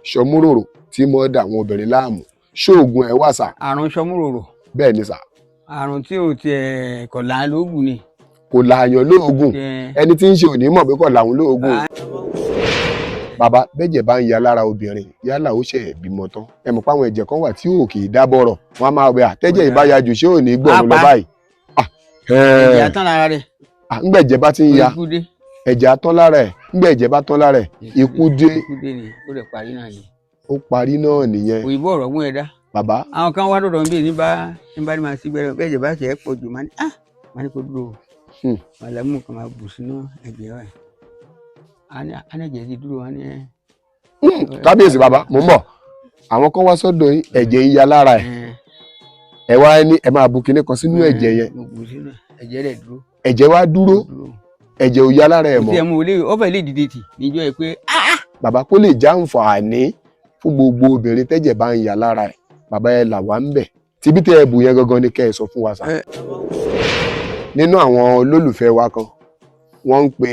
Ṣọmúròrò tí mọ́ dà àwọn obìnrin láàmú, ṣóògùn ẹ̀ wà sà? Àrùn sọmúròrò? Bẹ́ẹ̀ ni sà. Àrùn tí ò tiẹ̀ kọ̀ là lóògùn ni. Kò láàyàn lóògùn? Ẹni tí ń ṣe òní mọ̀ pé kò làwọn lóògùn. Bàbá, bẹ́jẹ̀ bá ń ya lára obìnrin, yálà ó ṣe bímọ tán, ẹ mọ̀ pé àwọn ẹ̀jẹ̀ kan wà tí ò kì í dábọ̀rọ̀, wọ́n á máa wẹ àtẹ́jẹ̀ ìbáyà jù, ṣé ò ní gbọ̀run lọ báyìí? Ẹ̀jẹ̀ atán lára rẹ̀. Ńgbẹ̀jẹ̀ bá ti ń ya Ikú dé. Ẹ̀jẹ̀ atán lára ẹ̀. Ńgbẹ̀jẹ̀ bá tán lára ẹ̀, ikú dé. Ikú dé ni, ó lè parí náà ni. Ó parí náà nìyẹn. Òyìnbó ọ̀rọ̀ mú ẹ dá. Bàbá. Àwọn kan wá dọ̀dọ̀ níbí ní bá ní máa sí gbẹrẹ bẹ́ẹ̀ jẹ̀ bá tiẹ̀ pọ̀ jù, máa ní ah, máa ní kó dúró o. Màlámù kan máa bù sínú ẹ̀jẹ̀ wa, á ní ẹ̀jẹ̀ ti dúró, á ní ẹ̀. Kábíyèsí bàbá, mò ń bọ̀. Àwọn kan wá sọ́dọ̀ yín, ẹ̀jẹ̀ ń ya lára ẹ̀, ẹ wá ní ẹ máa bu kinní kan sínú ẹ̀jẹ̀ yẹn. Mo bù sínú ẹ̀jẹ̀ rẹ̀, dúró. Ẹ̀jẹ̀ wá dúró? Dúró. Ẹ̀jẹ̀ ò ya lára ẹ̀ Kò mọ́? tiẹ̀ mú olè, ó fẹ́ lè dìde tì níjọ́ ẹ pé ah. Bàbá, kó lè já àǹfààní fún gbogbo obìnrin tẹ́jẹ̀ bá ń ya lára ẹ̀, bàbá, ẹ là wá ń bẹ̀ tibí tẹ́ ẹ bù yẹn gangan ni kẹ́ ẹ sọ fún wa sà. Nínú àwọn olólùfẹ́ wa kan, wọ́n ń pe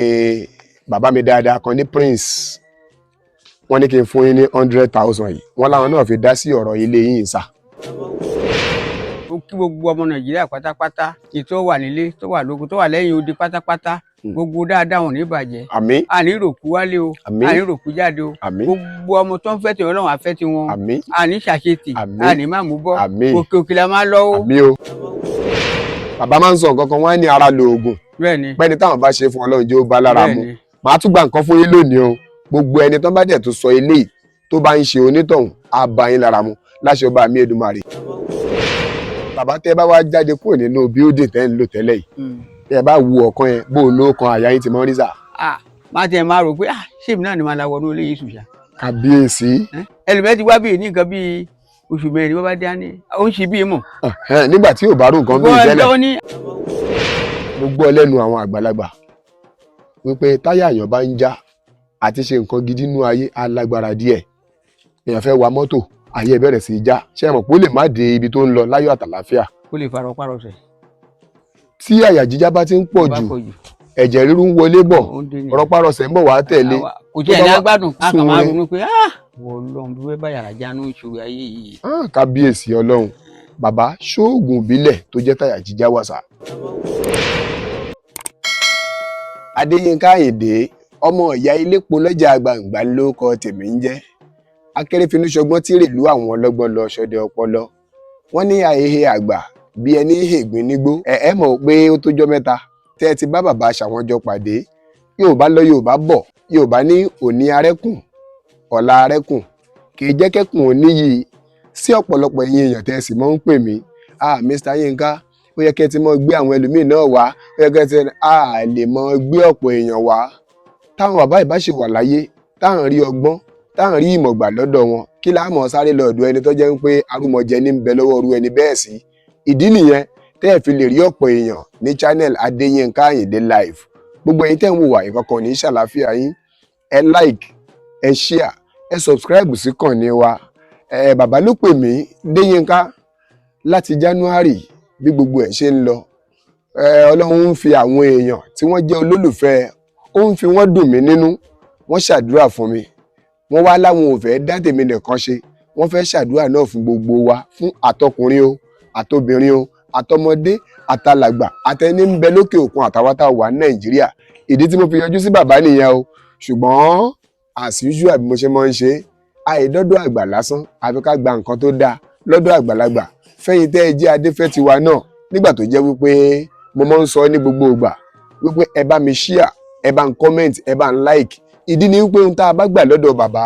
bàbá mi dáadáa kan ní Prince. Wọ́n ní kí n fún yín ní 100,000 yìí, wọ́n láwọn náà fi dá sí ọ̀rọ̀ ilé yín sà. Ó kí gbogbo ọmọ Nàìjíríà pátápátá, ètò wà nílé, tó wà lóko, tó wà lẹ́yìn odi pátápátá. Gbogbo dáadáa wọn ò ní bàjẹ́. Àmín. Àní ròkú wálé o. Àmín. Àní ròkú jáde o. Àmín. Gbogbo ọmọ tó ń fẹ́ tiwọn, Ọlọ́run á fẹ́ tiwọn. Àmín. Àní ṣàṣetì. Àmín. Àní má mú bọ́. Àmín. Òkè òkè la máa lọ o. Àmín o. Bàbá máa ń sọ nǹkan kan, wọ́n á ní ara lóògùn. Bẹ́ẹ̀ ni. Pẹ́ni táwọn bá ṣe fún, Ọlọ́run jẹ́ ó bá lára mu. Bẹ́ẹ̀ ni. Màá tún gba nǹkan fún yín lónìí o. Gbogbo ẹni tó bá dẹ̀ tó sọ eléyìí tó bá ń ṣe onítọ̀hún, á bá yín lára mu láṣẹ ọba mi Èdùmàrè. Bàbá, tẹ́ bá wá jáde kúrò nínú building tẹ́ ń lò tẹ́lẹ̀ yìí, tẹ́ bá wu ọ̀kan yẹn, bó o ló kan àyà yín ti mọ́ rí sà? Ah, má tiẹ̀ máa rò pé ah, ṣé èmi náà ni màá la wọnú ilé yìí sùn ṣá? Kábíyèsí. Ẹlòmíràn ti wá bíi ní nǹkan bíi oṣù 4, wọ́n bá dé, á ní ó ń ṣe bíi mọ̀. Ẹ̀hẹ́n, nígbà tí ò bá rú nǹkan bíi tẹ́lẹ̀. Ó ní. Mo gbọ́ lẹ́nu àwọn àgbàlagbà wípé táyà èèyàn bá ń já, àti ṣe nǹkan gidi nínú ayé á lágbára díẹ̀. Èèyàn fẹ́ wa mọ́tò, ayé ẹ̀ bẹ̀rẹ̀ sí í já, ṣé ẹ mọ̀ pé ó lè má dé ibi tó ń lọ láyọ̀ àtàlàáfíà? Ó lè fara ọpárọsẹ̀. Tí àyà jíjá bá ti ń pọ̀ Bá jù, pọ̀ jù, ẹ̀jẹ̀ ríru ń wọlé bọ̀, ó ń dé ni. Rọpárọsẹ̀ ń bọ̀ wá tẹ̀lé. Kò tiẹ̀ ní agbádùn, a kàn máa Sùn. ronú pé ah, wọ́n lọ́n bí wọ́n bá yàrá jánu ìṣòro ayé yìí. Ah, kábíyèsí Ọlọ́run. Bàbá, ṣóògùn ìbílẹ̀ tó jẹ́ táyà jíjá wà sà? Adéyínká Àyìndé, ọmọ ìyá ilépo lọ́jà gbàǹgbà ló kọ tèmi ń jẹ́. Akérèfínúṣọgbọ́n tí rèlú àwọn ọlọ́gbọ́n lọ ṣọdẹ ọpọlọ. Wọ́n ní àìhe àgbà bí ẹni hègbín nígbó. Ẹ ẹ mọ̀ pé ó tójọ́ mẹ́ta tẹ́ ẹ ti bá bàbá ṣàwọn jọ pàdé. Yorùbá lọ, Yorùbá bọ̀, Yorùbá ní òní arẹ́kùn, ọ̀la arẹ́kùn, kì í jẹ́ kẹ́kùn ò níyì sí. Ọ̀pọ̀lọpọ̀ ẹ̀yin èèyàn tẹ́ ẹ sì mọ́ ń pè mí, "Ah, Mr. Yinka, ó yẹ kẹ́ ẹ ti mọ́ gbé àwọn ẹlòmíì náà wá, ó yẹ kẹ́ ẹ ti." A lè mọ́ gbé ọ̀pọ̀ èèyàn wá. Táwọn bàbá ìbá ṣe wà láyé, táwọn rí ọgbọ́n, táwọn rí ìmọ̀ gbà lọ́dọ̀ wọn, kí láà mọ̀ sáré lọ ọ̀dọ̀ ẹni tó jẹ́ ń pé arúmọjẹ ní ń bẹ lọ́wọ́ ọrú ẹni bẹ́ẹ̀ sí? Ìdí nìyẹn tẹ́ ẹ fi lè rí ọ̀pọ̀ èèyàn ní channel Adéyínká Àyìndé Live. Gbogbo ẹ̀yin tẹ́ ń wò wá, ìkọ̀kọ̀ ní ṣàlàáfíà yín. Ẹ like, ẹ share, ẹ subscribe sí kànnì wa. Ẹ bàbá ló pè mí, Déyínká, láti January. Bí gbogbo ẹ̀ ṣe ń lọ, ẹ Ọlọ́run ń fi àwọn èèyàn tí wọ́n jẹ́ olólùfẹ́, ó ń fi wọ́n dùn mí nínú. Wọ́n ṣàdúrà fún mi, wọ́n wá láwọn ò fẹ́ dá tèmi nìkan ṣe, wọ́n fẹ́ ṣàdúrà náà fún gbogbo wa, fún àtọkùnrin o, àtobìnrin o, àtọmọdé, àtàlàgbà, àtẹni ń bẹ lókè òkun, àtàwọn tá a wà ní Nàìjíríà. Ìdí tí mo fi yọjú sí bàbá nìyẹn o. Ṣùgbọ́n as usual, bí mo ṣe máa ń ṣe, àìdọ́dọ̀ àgbà lásán, àfi ká gba nǹkan tó dáa lọ́dọ̀ àgbàlagbà. Fẹ́yìn tẹ́ ẹ jẹ́ adéfẹ́ tiwa náà, nígbà tó jẹ́ wípé mo máa ń sọ ní gbogbo ìgbà wípé ẹ bá mi share, ẹ bá ń comment, ẹ bá ń like. Ìdí ni wípé ohun tá a bá gbà lọ́dọ̀ bàbá,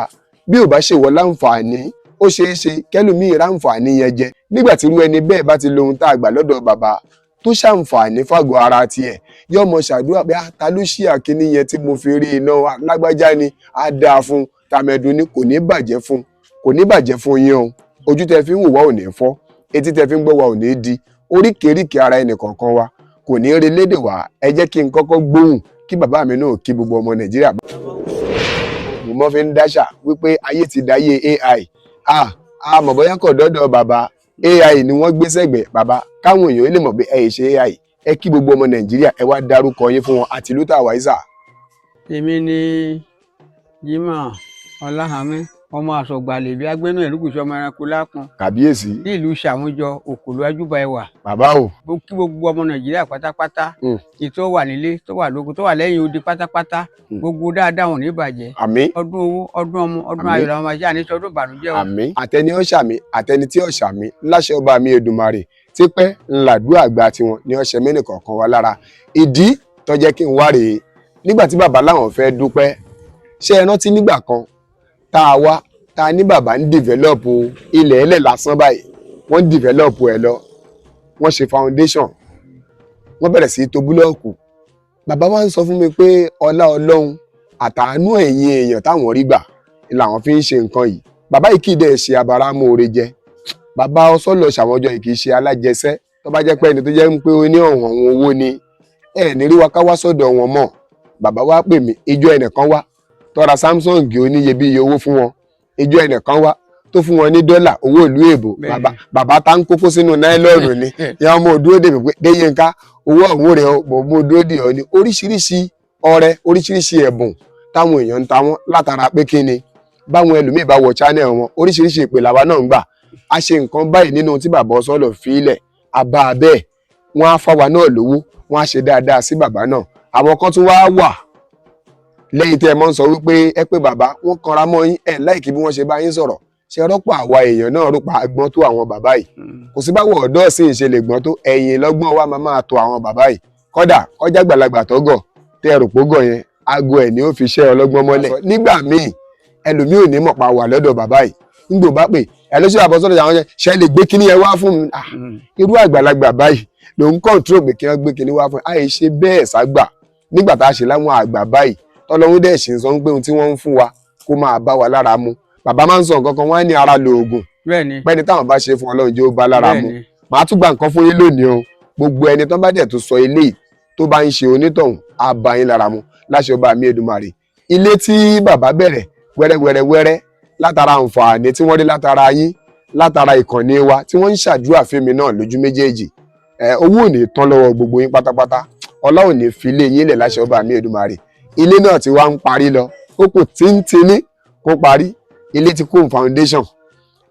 bí ò bá ṣèwọ láǹfààní, ó ṣeé ṣe kẹlòmíì ráǹfààní yẹn jẹ. Nígbà tí irú ẹni bẹ́ẹ̀ bá ti lo ohun tá a gbà lọ́dọ̀ bàbá tó ṣàǹfààní fàgọ́ ara tiẹ̀, yóò mọ ṣàdúrà pé, "Ah, ta ló ṣí àkíní yẹn tí mo fi rí iná? Lágbájá ni, á dáa fún tàmẹ̀dùn ni, kò ní bàjẹ́ fún, kò ní bàjẹ́ fún yín o." Ojú tẹ fi ń wò wá ò ní fọ́, etí tẹ fi ń gbọ́ wá ò ní di, oríkèéríkèé ara ẹnì kọ̀ọ̀kan wa kò ní rí lédè wá. Ẹ jẹ́ kí n kọ́kọ́ gbóhùn kí bàbá mi náà kí gbogbo ọmọ Nàìjíríà. Mo mọ́ fi ń dáṣà wípé ayé ti dáyé AI. Ah, a mọ̀ bóyá kò dọ́dọ̀ bàbá, AI ni wọ́n gbé sẹ́gbẹ̀ẹ́ bàbá káwọn èèyàn lè mọ̀ pé ẹ ṣe AI. Ẹ kí gbogbo ọmọ Nàìjíríà, ẹ wá dárúkọ yín fún wọn àti ìlú tàwa ìsà. Èmi ni Jimoh Ọláhàmí. Ọmọ àsọ̀gbàlè bí agbénú ẹ̀rúgùsì ọmọ ẹranko lápọn. Kàbíyèsí. Ní ìlú Ṣàmújọ Òkòló Ajúbà Ẹwà. Bàbá o. Mo kí gbogbo ọmọ Nàìjíríà pátápátá, ìtọ́ wà nílé, tó wà lóko, tó wà lẹ́yìn odi pátápátá, gbogbo dáadáa wọn ò ní bàjẹ́. Àmín. Ọdún owó, ọdún ọmọ, ọdún Àmín. ayọ̀ làwọn máa ṣe, àníṣe ọdún ìbànújẹ́ o. Àmín. Àtẹni ó ṣàmì, àtẹni tí ó ṣàmì, láṣẹ ọba mi Èdùmàrè, tipẹ́ ńláàdúrà àgbà tiwọn ní ọ̀sẹ̀ mẹ́nì kọ̀ọ̀kan wa lára. Ìdí tó jẹ́ kí n wá rèé, nígbà tí bàbá láwọn fẹ́ dúpẹ́, ṣé ẹ rántí nígbà kan tá a wá, tá a ní bàbá ń develop ilẹ̀ ẹlẹ̀ lásán báyìí? Wọ́n ń develop ẹ̀ lọ, wọ́n ṣe foundation, wọ́n bẹ̀rẹ̀ sí í to búlọ́ọ̀kù. Bàbá wa ń sọ fún mi pé ọlá Ọlọ́run àtàánú ẹ̀yin èèyàn táwọn rí gbà làwọn fi ń ṣe nǹkan yìí. Bàbá yìí kì í dẹ̀ ṣe abáramóore jẹ. Bàbá ọsọlọ ṣàwọjọ yìí kì í ṣe alájẹsẹ́. Tó bá jẹ́ pé ẹni tó jẹ́ ń pé ó ní ọ̀wọ̀n owó ni, ẹ ní rí wa ká wá sọ́dọ̀ wọn mọ́. Bàbá wa pè mí, ìjọ ẹnìkan wá tó ra Samsung oníyebíye owó fún wọn, ìjọ ẹnìkan wá tó fún wọn ní dọ́là, owó ìlú èbó. Bàbá bàbá tá ń kókó sínú nylon ni ìyá ọmọ òdúró dè mí pé Déyínká, owó ọ̀hún rẹ̀ ó mọ̀ òdúró dè ọ́ ní oríṣiríṣi ọrẹ, oríṣiríṣi ẹ̀bùn táwọn èèyàn ń ta wọn látara pé kí ni báwọn ẹlòmíì bá wọ channel wọn, oríṣiríṣi ìpè làwa náà ń gbà. A ṣe nǹkan báyìí nínú tí bàbá ọsọlọ fi ilẹ̀ àbá bẹ́ẹ̀, wọ́n á fáwa náà lówó, wọ́n á ṣe dáadáa sí bàbá náà. Àwọn kan tún wá wà lẹ́yìn tí ẹ mọ́ ń sọ wípé ẹ pé bàbá wọ́n kanra mọ́ yín, ẹ láìkí bí wọ́n ṣe bá yín sọ̀rọ̀. Ṣe rọ́pò àwa èèyàn náà rò pa agbọ́n tó àwọn bàbá yìí? Kò sí báwo ọ̀dọ́ sì ń ṣe lè gbọ́n tó, ẹ̀yìn lọ́gbọ́n wa máa máa tó àwọn bàbá yìí. Kódà kọjá gbàlagbà tọ́gọ̀ tẹ́ ẹ rò pógọ̀ yẹn, aago ẹ̀ ní ó fi ṣẹ́ ọlọ́gbọ́n mọ́lẹ̀. Nígbà míì ẹlòmíì ò ní mọ̀ pa wà lọ́dọ̀ bàbá yìí, ńgbò bá pè ẹ ló ṣe àbọ̀sọ́dọ̀ àwọn ṣe lè gbé kíní yẹn wá fún mi. Irú àgbàlagbà báyìí ló ń control pé kí wọ́n gbé kíní wá fún mi. Àyè ṣe bẹ́ẹ̀ ságbà nígbà tá a ṣe láwọn àgbà báyìí, tọ́lọ́hún dẹ̀ ṣì ń sọ pé ohun tí wọ́n ń fún wa kó máa bá wa lára mu. Bàbá máa ń sọ nǹkan kan, wọ́n á ní ara lóògùn, pẹ́ni táwọn bá ṣe fún Ọlọ́run jẹ́ ó bá lára mu. Màá tún gba nǹkan fún yín lónìí o. Gbogbo ẹni tó bá dẹ̀ tó sọ eléyìí tó bá ń ṣe onítọ̀hún, á bá yín lára mu láṣẹ ọba mi Èdùmàrè. Ilé tí bàbá bẹ̀rẹ̀ wẹ́rẹ́wẹ́rẹ́wẹ́rẹ́ látara àǹfààní tí wọ́n rí látara yín, látara ìkànnì wa tí wọ́n ń ṣàdúrà fẹ́mi náà lójú méjèèjì, ẹ owó ò ní tán lọ́wọ́ gbogbo yín pátápátá. Ọlá ò ní fi ilé yín lẹ̀ láṣẹ ọba mi Èdùmàrè. Ilé náà ti wá ń parí lọ, ó kù tíntínní kó parí. Ilé ti kó foundation,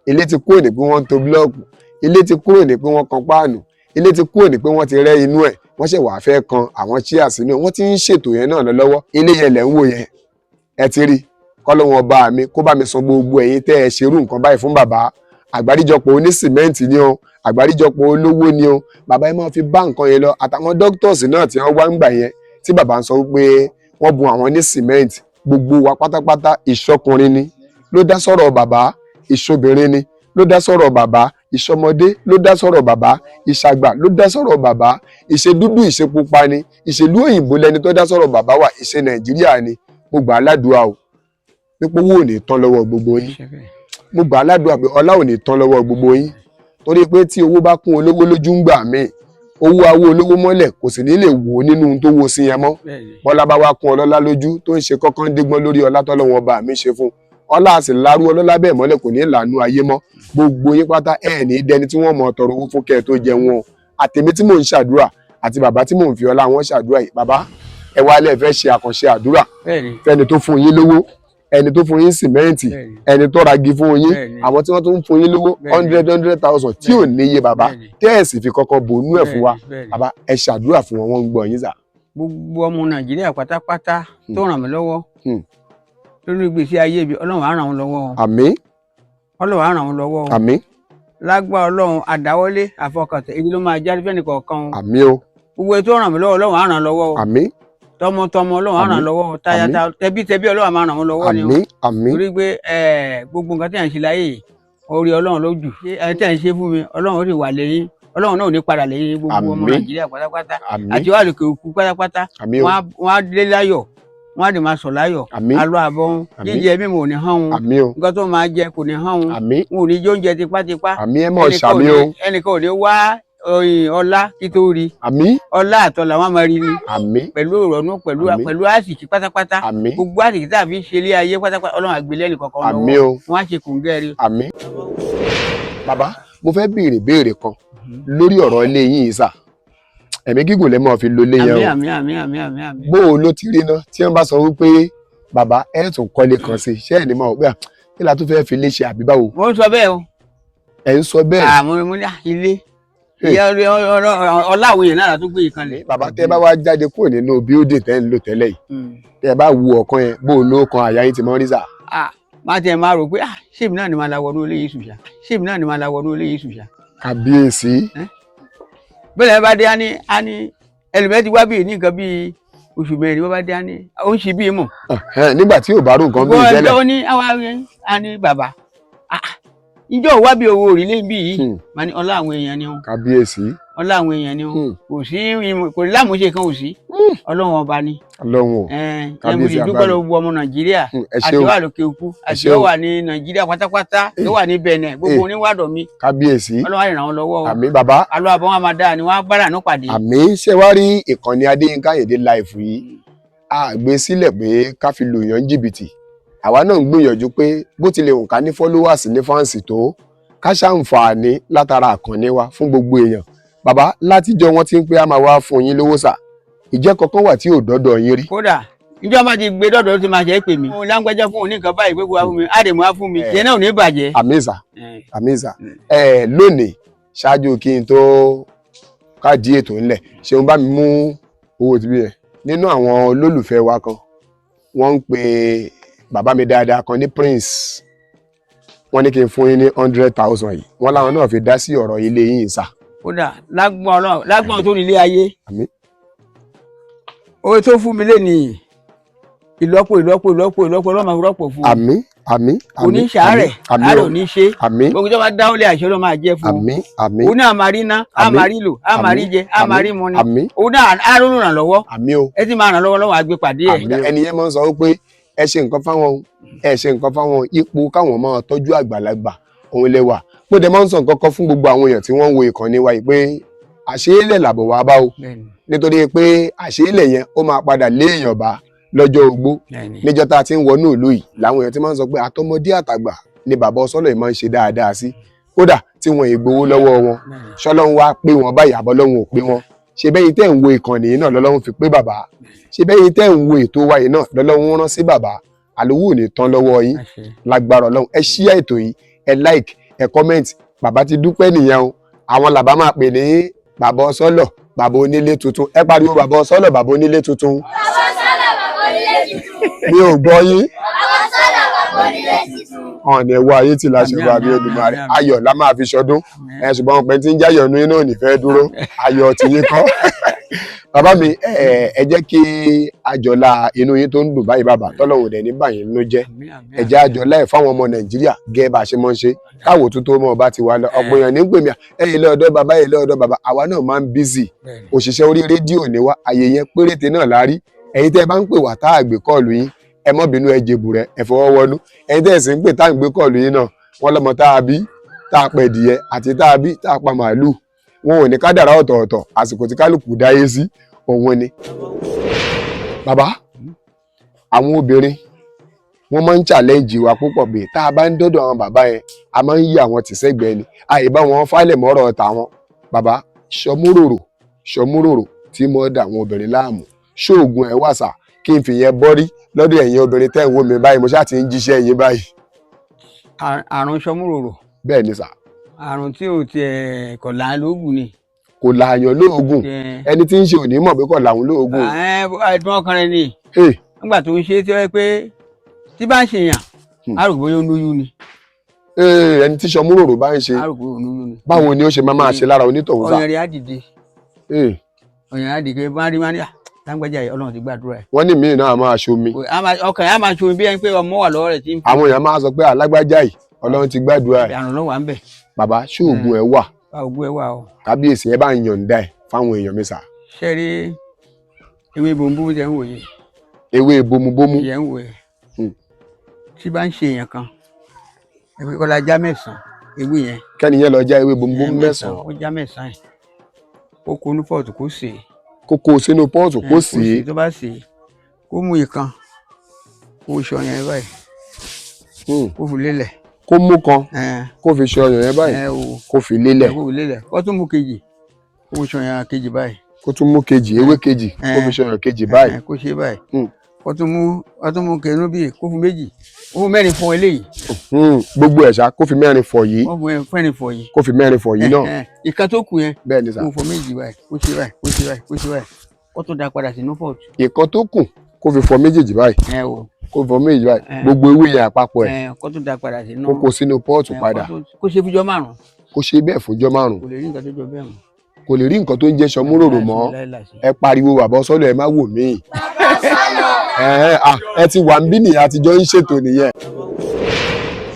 ilé ti kúrò ní pé wọ́n ń to búlọ́ọ̀kù, ilé ti kúrò ní pé wọ́n kan páànù, ilé ti kúrò ní pé wọ́n ti rẹ́ inú ẹ̀, wọ́n ṣẹ̀ wá fẹ́ kan àwọn chair sínú ẹ̀, wọ́n ti ń ṣètò yẹn náà lọ lọ́wọ́. Ilé yẹn lẹ̀ ń wò yẹn, ẹ ti rí. Kọ́lọ́wọ́n ọba mi kó bá mi san gbogbo ẹ̀yin tẹ́ ẹ ṣerú nǹkan báyìí fún bàbá. Àgbáríjọpọ̀ onísìmẹ́ǹtì ni o, àgbáríjọpọ̀ olówó ni o, bàbá yẹn máa fi bá nǹkan yẹn lọ. Àtàwọn doctors náà tí wọ́n wá ń gbà yẹn tí bàbá ń sọ wípé wọ́n bùn àwọn ní sìmẹ́ǹtì, gbogbo wa pátápátá, ìṣọkùnrin ni ló dá sọ̀rọ̀ bàbá, ìṣobìnrin ni ló dá sọ̀rọ̀ bàbá, ìṣọmọdé ló dá sọ̀rọ̀ bàbá, ìṣàgbà ló dá sọ̀rọ̀ bàbá, ìṣe dúdú, ìṣe pupa ni, ìṣèlú òyìnbó lẹni tó dá sọ̀rọ̀ bàbá wà, ìṣe Nàìjíríà ni. Mo gbà á ládùúgbà o pípé owó ò ní tán lọ́wọ́ gbogbo yín. Mo gbà á ládùúgbà pé ọlá ò ní tán lọ́wọ́ gbogbo yín, torí pé tí owó bá kún olówó lójú ń gbà míì, owó awó olówó mọ́lẹ̀, kò sì ní lè wò ó nínú ohun tó wo sí yẹn mọ́. Bọ́lá bá wá kún ọlọ́lá lójú tó ń ṣe kọ́kọ́ ń dígbọ́n lórí ọlá tọ́lọ́wọ́n ọba mi ṣe fún ọlá, sì lárú ọlọ́lá bẹ́ẹ̀ mọ́lẹ̀, kò ní lànú ayé mọ́. Gbogbo yín pátá, ẹ̀ ní dẹni tí wọ́n mọ̀ tọrọ owó fún kẹ́ ẹ tó jẹun o. Àtèmi tí mò ń ṣàdúrà àti bàbá tí mò ń fi ọlá wọn ṣàdúrà yìí, bàbá ẹ wá lẹ́ẹ̀ fẹ́ ṣe àkànṣe àdúrà fẹ́ni tó fún yín lówó, ẹni tó fún yín sìmẹ́ǹtì, ẹni tó ra igi fún yín, àwọn tí wọ́n tún fún yín lówó hundred hundred thousand tí ò níye, bàbá, tẹ́ ẹ̀ sì fi kọ́kọ́ bònú ẹ̀ fún wa. Bàbá, ẹ ṣàdúrà fún wọn, wọ́n ń gbọ́ yín sà. Gbogbo ọmọ Nàìjíríà pátápátá tó ràn mí lọ́wọ́ lórí ìgbésí ayé mi, Ọlọ́run á ràn wọ́n lọ́wọ́ o. Àmín. Ọlọ́run á ràn wọ́n lọ́wọ́ o. Àmín. Lágbára Ọlọ́run, àdáwọ́lé àfọkàntẹ̀ ibi ló máa jáde fẹ́ni kọ̀ọ̀kan o. Àmín o. Gbogbo ètò ràn mí lọ́wọ́, Ọlọ́run á ràn lọ́wọ́ o. Àmín. Tọmọtọmọ, Ọlọ́run á ràn lọ́wọ́ o. Táyà tẹbí tẹbí, Ọlọ́run á máa ràn wọ́n lọ́wọ́ ni o. Àmín, àmín. Torí pé gbogbo nǹkan tí à ń ṣe láyé yìí, orí Ọlọ́run ló jù. Ẹ tí à ń ṣe fún mi, Ọlọ́run ó sì wà lẹ́yìn, Ọlọ́run náà ò ní padà lẹ́yìn gbogbo ọmọ Àmín. Nàìjíríà pátápátá Àmín. àti wà lókè òkú pátápátá. Àmín o. Wọ́n á dé láyọ̀, wọ́n á dè máa sọ̀ láyọ̀. Àmín. Alọ́ àbọ̀ wọn, Àmín. jíjẹ mímu ò ní hán wọn. Àmín o. Nǹkan tó máa jẹ kò ní hán wọn. Àmín. Wọn ò ní jẹ oúnjẹ tipátipá. Àmín, ẹ mọ̀ Ẹnìkan ò ṣàmín o. Ẹnìkan ò ní wá oyin ọlá kí tó rí. Àmín. Ọlá àtọlà wọn máa rí ni. Àmín. Pẹ̀lú ìrọ̀nù, pẹ̀lú Àmín. pẹ̀lú àsìkí pátápátá. Àmín. Gbogbo àsìkí tá a fi ń ṣe ilé ayé pátápátá, Ọlọ́run àgbélé ẹnìkọ̀ọ̀kan Àmín lọ́wọ́. o. Wọn á ṣe kòǹgẹ́ rí. Àmín. Bàbá, mo fẹ́ béèrè béèrè kan lórí ọ̀rọ̀ ilé yín yìí sà. Ẹ̀mí gígùn lẹ́ máa fi lo ilé yẹn o. Àmín, àmín, àmín, àmín, àmín, àmín. Bó o ló ti rí ná tí wọ́n bá sọ wípé bàbá ẹ̀ tún kọ́lé kan sí, ṣé ẹ̀ ní máa wò pé à Kí la tún fẹ́ fi lé ṣe àbí báwo? Mo ń sọ bẹ́ẹ̀ o. Ẹ̀ ń sọ bẹ́ẹ̀. Àmọ́ mo ní ilé ìyá ọláwọ̀ yẹn náà la tún gbé yìí kanlẹ̀. Bàbá, tẹ́ bá wá jáde kúrò nínú building tẹ́ ń lò tẹ́lẹ̀ yìí, tẹ́ bá wu ọ̀kan yẹn, bó o ló kan àyà yín ti mọ́ rí sà? Ah, má tiẹ̀ máa rò pé, ah, ṣéèmì náà ni máa la wọnú ilé yìí sùn ṣá, ṣéèmì náà ni máa la wọnú ilé yìí sùn ṣá. Kàbíyèsí. Bẹ́ẹ̀ bá dé, á ní ẹlòmíràn ti wá bíi ní nǹkan bíi oṣù 4, wọ́n bá dé, á ní ó ń ṣe bíi mọ̀. Ẹ̀hẹ́n, nígbà tí ò bá rú nǹkan bíi tẹ́lẹ̀. Ó ní àwa á ní, bàbá, ah, ìjọ wá bí owó òrìlé bí yìí. Màá ní ọlá àwọn èèyàn ni wọn. Kàbíyèsí. Ọlá àwọn èèyàn ni wọn. Kò sí kò sí lámúṣe kan, ò sí, Ọlọ́run ọba ni. Ọlọ́run o. Ẹ ẹ mo Kábíyèsí sì dúpẹ́ àgbà. lọ́wọ́ gbogbo ọmọ Nàìjíríà Ẹ àti ṣeun. wà lókè òkú àti Ṣeun. wà ní Nàìjíríà pátápátá, tó wà ní Benin, gbogbo oníwàdọ̀ mi. Kábíyèsí. Ọlọ́run á ràn wọ́n lọ́wọ́ o. Àmín, bàbá. Alọ́ àbọ̀ wọn máa dáa ni wọ́n á bára ní pàdé. Àmín. Ṣé wá rí ìkànnì Adéyínká Àyìndé Live yìí, a gbé sílẹ̀ pé ká fi lù yàn jìbìtì. Àwa náà ń gbìyànjú pé bó tilẹ̀ wù ká ní followers, ní fans tó, ká ṣàǹfààní látara àkànní wa fún gbogbo èèyàn. Bàbá, látijọ́ wọn ti ń pé a máa wá fún yín lówó sà, ìjẹ́ kankan wà tí ò dọ́dọ̀ yín rí? Kódà ìjọba máa ti gbé dọ́dọ̀, ó ti máa ṣe é pè mí. Mo lágbájá fún òun ní nǹkan báyìí pé kó wá fún mi, á dè mú wá fún mi, tiẹ̀ náà ò ní bàjẹ́. Àmín sà, àmín sà. Ẹ lónìí, ṣáájú kí n tó káàdì ètò ńlẹ̀, ṣeun bá mi mú owó tìbí yẹn. Nínú àwọn olólùfẹ́ wa kan, wọ́n ń pe bàbá mi dáadáa kan ní Prince. Wọ́n ní kí n fún yín ní 100,000 yìí. Wọ́n láwọn náà fi dá sí ọ̀rọ̀ ilé yín sà. Kódà lágbọ́n Ọlọ́run, lágbọ́n tó ní ilé ayé. Àmín. Owó tó fún mi lénìí, ìlọ́po ìlọ́po ìlọ́po ìlọ́po Ọlọ́run máa fi rọ́pò fún un. Àmín, àmín. Kò ní Àmín. ṣàárẹ̀. Àmín. Àárẹ̀ ò ní ṣe. Àmín. Gbogbo ìjọba dáwọ́lé, àṣẹ ló máa jẹ́ fún un. Àmín, àmín. Òun náà máa rí ná, á Àmín. máa rí lò, á máa rí jẹ, á máa rí mu ni. Àmín. Òun náà á rún ràn lọ́wọ́. Àmín o. Ẹ ti máa ràn lọ́wọ́ lọ́wọ́, àgbẹ̀ pàdé ẹ̀. Àmín. Ẹni yẹn máa ń sọ wípé ẹ ṣe nǹkan fáwọn o, ẹ ṣe nǹkan fáwọn o, ipò káwọn máa tọ́jú àgbàlagbà òun lè wà. Mo dẹ̀ máa ń sọ nǹkan kan fún gbogbo àwọn èèyàn tí wọ́n ń wo ìkànnì wa yìí pé àṣeélẹ̀ làbọ̀ wá bá o, nítorí pé àṣeélẹ̀ yẹn ó máa padà lé èèyàn bá lọ́jọ́ ogbó. Níjọ́ tá a ti ń wọnú ìlú yìí làwọn èèyàn ti máa ń sọ pé àtọmọdé àtàgbà ni bàbá ọsọlọ yìí máa ń ṣe dáadáa sí, kódà tí wọn ì gbowó lọ́wọ́ wọn. Ṣọlọ́run wá pé wọn báyìí, àbọ̀lọ́run ò pé wọn? Ṣe bẹ́yìn tẹ́ ń wo ìkànnì yìí náà lọ́lọ́run fi pé bàbá? Ṣe bẹ́yìn tẹ́ ń wo ètò wa yìí náà lọ́lọ́run rán sí bàbá? Àlówó ò ní tán lọ́wọ́ yín lágbára Ọlọ́run. Ẹ ṣíà ètò yìí, ẹ like, ẹ comment. Bàbá ti dúpẹ́ nìyẹn o. Àwọn làbá máa pè ní bàbá ọsọlọ, bàbá onílé tuntun. Ẹ pariwo, bàbá ọsọlọ, bàbá onílé tuntun. Bàbá sọ́là, bàbá onílé tuntun. Mi ò gbọ́ yín. Bàbá sọ́là, bàbá onílé tuntun. Ọ̀nà ẹ̀wọ̀ ayé tí la ṣe wà bí Olùmarè. Ayọ̀ la máa fi ṣọdún ẹ, ṣùgbọ́n ọpẹ tí ń jáyọ̀ nu iná ò ní fẹ́ dúró. Ayọ̀ tí yín kọ́. Bàbá mi, ẹ jẹ́ kí àjọlá inú yín tó ń dùn báyìí, bàbá, tọ́lọ́hùn dẹ̀ ní báyìí nínú jẹ́. Ẹ jẹ́ àjọlá ẹ̀ fáwọn ọmọ Nàìjíríà gẹ́gẹ́ bá a ṣe mọ́ ń ṣe káwò tó tó mọ́ ọba ti wá lọ. Ọ̀pọ̀ èèyàn ní ń pè mí, ẹ̀yìn ilé ọ̀dọ́ bàbá, ilé ọ̀dọ́ bàbá. Àwa náà máa ń busy, òṣìṣẹ́ orí rédíò ní wá. Àyè yẹn péréte náà la rí. Ẹ̀yin tẹ́ ẹ bá ń pè wá tá a gbé call yín, ẹ mọ́ bínú, ẹ jèbù rẹ, ẹ fọwọ́ wọnú. Ẹ̀yin tẹ́ ẹ sì ń pè tá à ń gbé call yín náà, wọ́n lọ́mọ tá a bí tá a pẹ̀ dìyẹ àti tá a bí tá a pa màálù, wọn ò ní kádàrá ọ̀tọ̀ọ̀tọ̀. Àsìkò tí kálukú dáyé sí òun ni. Bàbá, àwọn obìnrin wọ́n máa ń challenge wa púpọ̀ pé tá a bá ń dọ́dọ̀ àwọn bàbá yẹn, a máa ń yí àwọn tìṣẹ́gbẹ̀ẹ́ ni, àyè bá wọn falẹ̀ mọ́rọ̀ tàwọn. Bàbá, ṣọmúròrò ṣọmúròrò tí mo dà àwọn obìnrin láàmú, ṣóògùn ẹ̀ wàsà kí n fi yẹn bọ́rí lọ́dọ̀ ẹ̀yin obìnrin tẹ́ ń wò mí báyìí? Mo ṣáà ti ń jíṣẹ́ yín báyìí. Àrùn sọmúròrò? Bẹ́ẹ̀ ni sà. Àrùn tí ò tiẹ̀ kọ̀ là lóògùn ni. Kò láàyàn lóògùn? Ẹni tí ń ṣe òní mọ̀ pé kò làwọn lóògùn. Ẹ̀dùn ọkàn rẹ ni. Nígbà tó ń ṣe tí ó yẹ pé tí bá ń ṣèyàn, á rò bóyá ó lóyún ni. Ẹni tí sọmúròrò bá ń ṣe, á rò bóyá ó lóyún ni. báwo ni ó ṣe máa máa ṣe lára onítọ̀hún sà? Ọyàn rẹ̀ á dìde. Ọyàn rẹ̀ á dìde, bá rí wọn ní lágbájá yìí, Ọlọ́run ti gbàdúrà ẹ̀. Wọ́n ní míì náà máa ṣomi. Ọkàn yẹn á máa ṣomi bí ẹni pé ọmọ wà lọ́wọ́ rẹ̀ tí ń fi. Àwọn èèyàn máa sọ pé alágbájá yìí, Ọlọ́run ti gbàdúrà ẹ̀. Àrùn lọ́wọ́ à ń bẹ̀. Bàbá, ṣóògùn ẹ̀ wà? Ògùn ẹ̀ wà o. Kábíyèsí, ẹ bá ń yọ̀ǹda ẹ̀ fáwọn èèyàn mi sà. Ṣé rí ewé bombo tẹ̀ ń wò yìí? Ewé bomubomu. Yẹn ń wò yìí, tí bá ń ṣe èèyàn kan, ewé kọ́lá já 9 ewé yẹn. Kẹ́ni yẹn lọ já ewé bomubomu 9. Ó já 9 yìí, kó kó ní pot, kó sè é. Kó kó sínú pot, kó sè é. Tó bá sè é, kó mú ìkan, kó ṣọ yẹn báyìí, kó fi lélẹ̀. Kó mú kan, kó fi ṣe ọyàn yẹn báyìí, kó fi lélẹ̀. Kó fi lélẹ̀, kó tún mú kejì, kó fi ṣọ yẹn kejì báyìí. Kó tún mú kejì, ewé kejì, kó fi ṣe ọyàn kejì báyìí. Kó ṣe báyìí. Kó tún mú kẹnu bíi kó fún méjì, kó fún mẹ́rin fọ eléyìí. Gbogbo ẹ̀ ṣá, kó fi mẹ́rin fọ̀ yìí. Kó fún mẹ́rin fọ yìí. Kó fi mẹ́rin fọ̀ yìí náà. Ìkan tó kù yẹn, Bẹ́ẹ̀ ni sà. kó fọ méjì báyìí, kó ṣe báyìí, kó ṣe báyìí, kó ṣe báyìí, kó tún da padà sínú pot. Ìkan tó kù, kó fi fọ méjèèjì báyìí. Ẹ o. Kó fọ méjèèjì báyìí. Eh. Gbogbo ewé yẹn àpapọ̀ ẹ̀. Kó tún da padà sínú. Kó kó sínú pot padà. Kó ṣe fúnjọ́ 5. Kó ṣe bẹ́ẹ̀ fúnjọ́ 5. Kò lè rí nǹkan tó jọ bẹ́ẹ̀ mọ́. Kò lè rí nǹkan tó ń jẹ́ sọmúròrò mọ́. Láìláìsí. Ẹ pariwo bàbá sọ́lọ̀, ẹ má wò mí. Bàbá sọ́lọ̀. Ẹ̀hẹ́n, ah, ẹ ti wà ń bí nìyẹn, àtijọ́ ń ṣètò nìyẹn.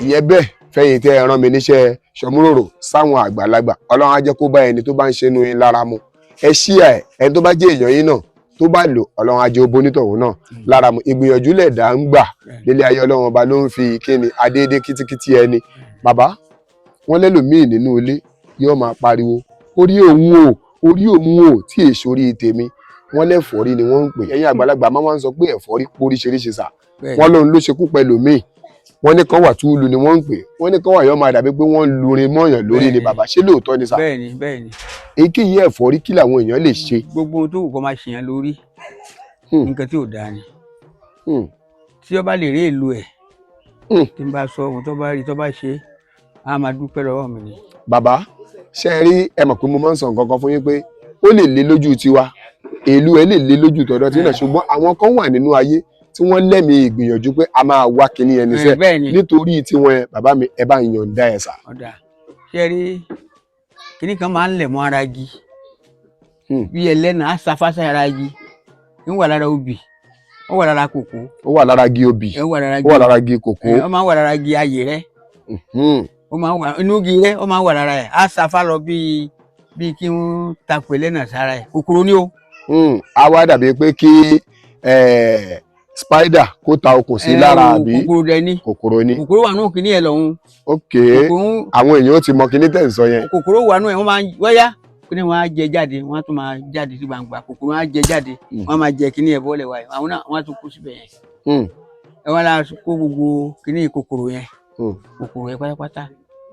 Ìyẹn bẹ́ẹ̀, fẹ̀yìn tẹ́ ẹ rán mi níṣẹ́ sọmúròrò sáwọn àgbàlagbà, Ọlọ́run á jẹ́ kó bá ẹni tó bá ń ṣe inú yín lára mu. Ẹ ṣíà ẹ, ẹni tó bá jẹ́ èèyàn yín náà tó bá lò, Ọlọ́run á jẹ́ ó bonítọ̀hún náà lára mu. Ìgbìyànjú lẹ̀dá ń gbà nílé ayé, Ọlọ́run ọba ló ń fi kíni adédé kítíkítí ẹni. Bàbá, wọ́n lẹ́lòmíì nínú ilé yóò máa pariwo orí òun o, orí òun o, tí èso orí tèmi. Wọ́n lẹ́fọ̀ọ́rí ni wọ́n ń pè. Ẹ̀yin àgbàlagbà máa ń sọ pé ẹ̀fọ́rí póríṣiríṣi sà. Bẹ́ẹ̀. Wọ́n lóun ló ṣekú pẹ̀lú míì, wọ́n ní kan wà túlù ni wọ́n ń pè, wọ́n ní kan wà yóò máa dàbí pé wọ́n ń lurin mọ́yàn lórí ni. Bàbá, ṣé lóòótọ́ ni sà? Bẹ́ẹ̀ ni, bẹ́ẹ̀ ni. Èyíkéyìí ẹ̀fọ́rí, kí làwọn èèyàn lè ṣe? Gbogbo ohun tó wù kó máa ṣèyàn lórí, nǹkan tí ò dáa ni. Tí ó bá lè rí èlò ẹ̀, tí n bá sọ ohun tó bá rí, tó bá ṣe, á máa dúpẹ́ lọ́wọ́ mi ni. Bàbá, ṣe é rí, ẹ mọ̀ pé mo máa ń sọ nǹkan kan fún yín pé ó lè le lójú tiwa, èlú ẹ lè le lójú tọ̀dọ̀ tí náà, ṣùgbọ́n àwọn kan wà nínú ayé tí wọ́n lẹ́mìí ìgbìyànjú pé a máa wá kinní ẹni sẹ́. Bẹ́ẹ̀ ni. Nítorí tiwọn yẹn, bàbá mi, ẹ bá ń yọ̀ǹda ẹ̀ sà. Ọ̀dà, ṣe rí, kinní kan máa ń lẹ̀ mọ́ ara igi bí ẹlẹ́nà á safásá ara igi, ń wà lára obì, ó wà lára kòkó. Ó wà lára igi obì. Ó wà lára Ó wà lára igi kòkó. Ó máa ń wà lára igi ayè rẹ. Ó máa ń wà inú igi rẹ, ó máa ń wà lára ẹ̀, á safá lọ bíi kí wọ́n takò ẹlẹ́nà sára ẹ̀, kòkòrò ni o. Á wá dàbí pé kí spider kó ta okùn sí lára àbí? Kòkòrò dẹ ní. Kòkòrò ni. Kòkòrò wà nù kíní ẹ̀ lọ́hùn. Ok. Kòkòrò. Àwọn èèyàn ó ti mọ kinní tẹ̀ ń sọ yẹn. Kòkòrò wà nù ẹ̀, wọ́n máa ń wáyà kíní wọn á jẹ jáde, wọ́n á tún máa jáde sí gbangba, kòkòrò wọn á jẹ jáde. Wọ́n á máa jẹ kíní ẹ̀ bọ́ọ̀lẹ̀ wáyé, àwọn náà wọ́n á tún kú síbẹ̀ yẹn. Ẹ wá la kó gbogbo kíní kòkòrò yẹn, kòkòrò yẹn pátápátá,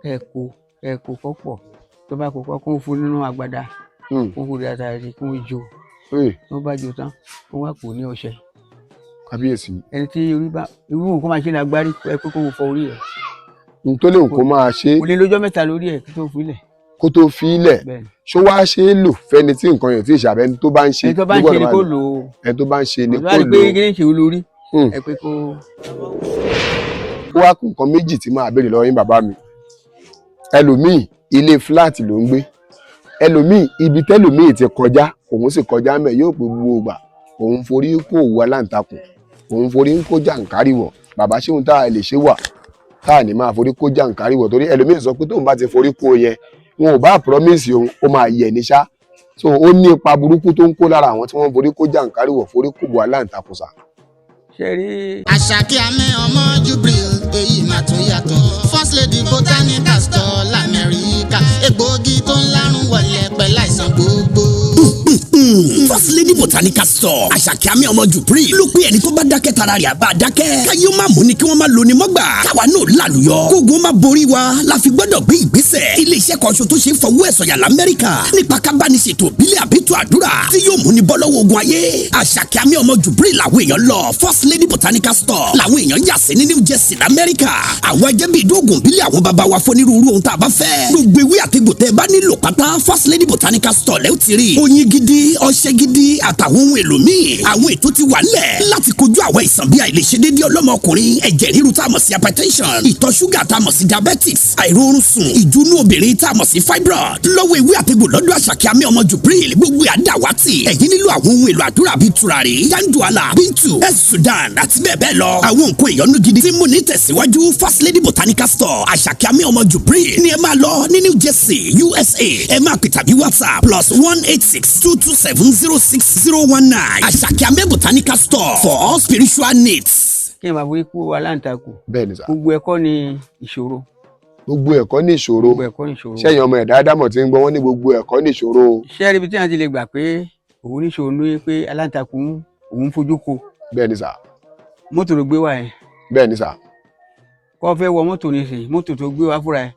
kẹ́ ẹ kó kọ́ pọ̀, tó bá kó kọ́, kó fún nínú agbada, kó fún dáadáa sí, kó jó. Tó bá jó tán, kó wá kó ní ọṣẹ. Kábíyèsí. Ẹni tí orí bá irú nǹkan máa ṣe ní agbárí ẹ pé kó fọ orí ẹ. N tó léwu kó máa ṣe. Kò ní lọ́jọ́ 3 lórí ẹ kí tó fi lẹ̀. Kó tó fi í lẹ̀. Bẹ́ẹ̀ ni. Ṣó wá ṣe é lò fẹ́ni tí nǹkan yẹn tí ì ṣàbẹ́ni tó bá ń ṣe? Ẹni tó bá ń ló ṣe ni gbọ́dọ̀ kó máa lò. lò ó. Ẹni tó bá ń ṣe ni tó kó bá rí lò pé ó. kí ni ṣe olórí ẹ pé kó. Ó wá kù nǹkan méjì tí máa béèrè lọ́wọ́ yín, bàbá mi. Ẹlòmíì, ilé flat ló ń gbé. Ẹlòmíì, ibi tẹlòmíì ti kọjá, òun sì kọjá mẹ́, yóò pé gbogbo ìgbà òun forí kó òwú aláǹtakùn, òun forí ń kó jàǹkárìwọ̀. Bàbá, ṣé ohun tá a lè ṣe wà tá a ní máa forí kó jàǹkárìwọ̀? Torí ẹlòmíì sọ pé tóun bá ti forí kó yẹn, wọn ò bá promise òun, ó máa yẹ̀ ní ṣá. So ó ní ipa burúkú tó ń kó lára àwọn tí wọ́n ń forí kó jàǹkárìwọ̀, forí kó òwú aláǹtakùn sà? Ṣe rí. Àṣàkí amẹ́ ọmọ Jubril, èyí mà tún yàtọ̀. First Lady Botanical Store l'Amẹ́ríkà, egbòogi tó ń lárùn wọlé pẹ̀lú àìsàn gbogbo. First Lady Botanical Store, Àṣàkí àmì ọmọ Jubril ló pé ẹni tó bá dákẹ́ tara rẹ̀ àbá dákẹ́. Káyé ó má mú ni kí wọ́n má lo ni mọ́gbà. Káwa náà lálùyọ. Kógun má borí wa la fi gbọ́dọ̀ gbé ìgbésẹ̀. Ilé-iṣẹ́ kan ṣo tó ṣe é fọwọ́ ẹ̀ sọ̀yà l'Amẹ́ríkà nípa kábánisètò ìbílẹ̀ àbítú àdúrà tí yóò mú ni bọ́ lọ́wọ́ ogun ayé. Àṣàkí àmì ọmọ Jubril làwọn èèyàn lọ. First Lady Botanical Store làwọn èèyàn yà sí ní New Jersey l'Amẹ́ríkà. Àwọn ẹjẹ́ bíi ìdóògùn ìbílẹ̀ àwọn baba wa fọ́nírúurú ohun tá a bá fẹ́. Gbogbo ewé àtegbò tẹ́ ẹ bá nílò pátá, First Lady Botanical Store lẹ́ ó ti rí. Oyin gidi, ọṣẹ gidi àtàwọn ohun èlò míì. Àwọn ètò ti wà ńlẹ̀ láti kojú àwọn àìsàn bíi àìlèṣedéédé ọlọ́mọkùnrin, ẹ̀jẹ̀ ríru tá a mọ̀ sí hypertension, ìtọ̀ ṣúgà tá a mọ̀ sí diabetics, àìróorun sùn, ìjúnú obìnrin tá a mọ̀ sí fibroid. Lọ́wọ́ ewé àtegbò lọ́dọ̀ Àṣàkí àmì ọmọ Jubril, gbogbo àdàwátì. Ẹ̀yin nílò àwọn ohun èlò àdúrà bíi tùràrí, yanduala, bintu, es Sudan àti bẹ́ẹ̀ bẹ́ẹ̀ lọ. Àwọn nǹkan ìyọnu gidi tí mú ní tẹ̀síwájú, First Lady Botanical Store, Àṣàkí àmì ọmọ Jubril ní ẹ máa lọ ní New Jersey, USA. Ẹ máa pè tàbí WhatsApp +1 862 270 6019. Àṣàkí àmì Botanical Store for all spiritual needs. Kí ni bàbá ikú aláǹtakùn? Bẹ́ẹ̀ ni sà. Gbogbo ẹ̀kọ́ ni ìṣòro. Gbogbo ẹ̀kọ́ ní ìṣòro. Gbogbo ẹ̀kọ́ ní ìṣòro. Sẹ́yìn ọmọ ẹ̀dá ádámọ̀ tí ń gbọ́, wọ́n ní gbogbo ẹ̀kọ́ ní ìṣòro o. Ṣé rí ibi tí wọ́n ti lè gbà pé òun níṣòro ní pé aláǹtakùn òun fojú ko? Bẹ́ẹ̀ ni sà. Mọ́tò ló gbé wá yẹn. Bẹ́ẹ̀ ni sà. Kó fẹ́ wọ mọ́tò nísìnyí, mọ́tò tó gbé wá fúnra ẹ̀,